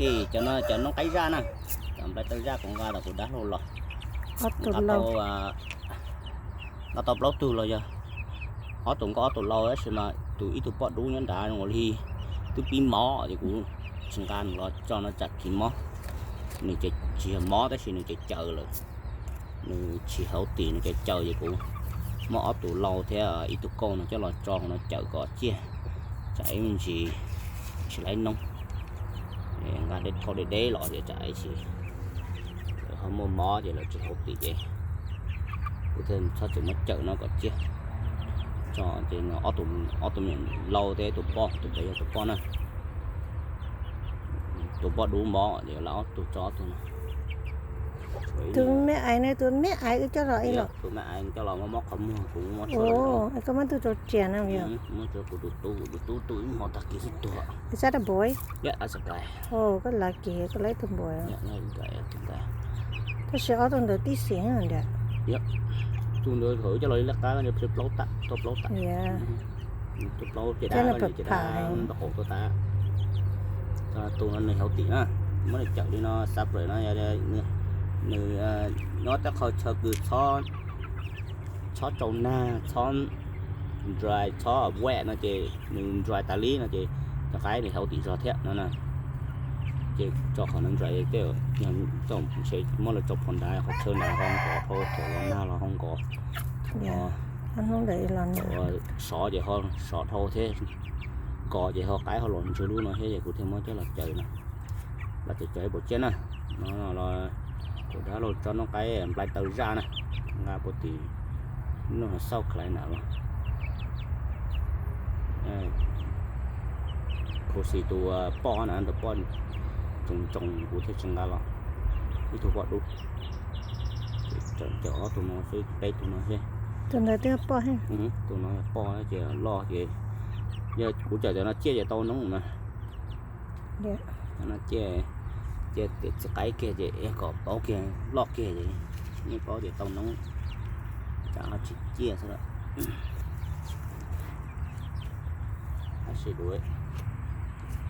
Ces cov no cov noob qaib zaj na, cov nplai taw zaj kuv nqa los kuv dab laug los. Nqa tau, nqa tau plaub tug los yog ob tug nkauj ob tug lau, tab sis mas tus ib tug poj dub nyob nrad zoo li twb pib mob ces kuv tsis nqa nws los tso no tsam kiv mob. Nws ces tsis yog mob tab sis nws ces caws lawm. Nws tsis hauv tim nws ces caws ces kuv muab ob tug lau thiab ib tug kauj no coj los tso hauv no caws kom ciaj, tsam ib me ntsis tsis laib noob. Nqa deb thauj deb deb los ces tsam ib ntsis ho muaj mob ces lawv tsis hauv tim ces kuv thiaj txhob txwm muab caws no kom ciaj. Tso ces ob tug me nyuam lau thiab tus poj, tus pem yog tus poj na. Tus poj dub mob ces lawv ob tug tso ob tug no. Tus me aiv ne, tus me aiv wb coj los ib los? Tus me aiv coj los mob mob qhov muag kuv muab tso. Koj muab tug rau riam no yog? Muab rau kuv tus tub, kuv tus tub tu ib hmo tag kis xwb tuag. Is that a boy? Yeah, that's a guy. Koj lucky, koj laib tug boy. Tab sis ob tug ntawd tib xim ntiag. Tus ntawd thaum wb coj los li laj qab no pliag plaub tam, tau plaub tam. Tau plaub ces dab ces dab ntau qaum tau tas. Tus no nws hauv tim na, muab nws cawm li no xav plaws no, nws nyob tej qhov chaw kws txhob tsau nag, txhob dry, txhob wet no ces nws dry tas li no ces cov qaib nws hauv tim zog thiab no na. Ces tso qhov no dry tej, muab lawv tso phom nrad, qhov chaw nrad ho nkos dhau, thaum los nag los ho nkos. Sov ces ho sov dhau thiab, nkos ces ho qaib ho los ntswg lub no thiab ces kuv thiaj muab coj los caws no. Los caws caws ib puas tsiab na. No los kuv dab laug tso noob qaib nplai taw zaj na, nqa puag tim no xauj khav lais na los. Khuv xim tus poj na, tus poj tsoos tsoos kuv thiaj tsis nqa los. Ib tug poj dub. Ces caws ob tug no xwb, peb tug no xwb. Tus ntawd twb poj. Tus no yog poj ces loj ces, yog kuv cawm cov no ciaj ces tau noob na. Cov no ciaj, ciaj tias txiv qaib kiag ces kom paub kiag loj kiag ces yeej paub tias tau noob, tsam ho tsis ciaj xwb lawm. Tab sis kuv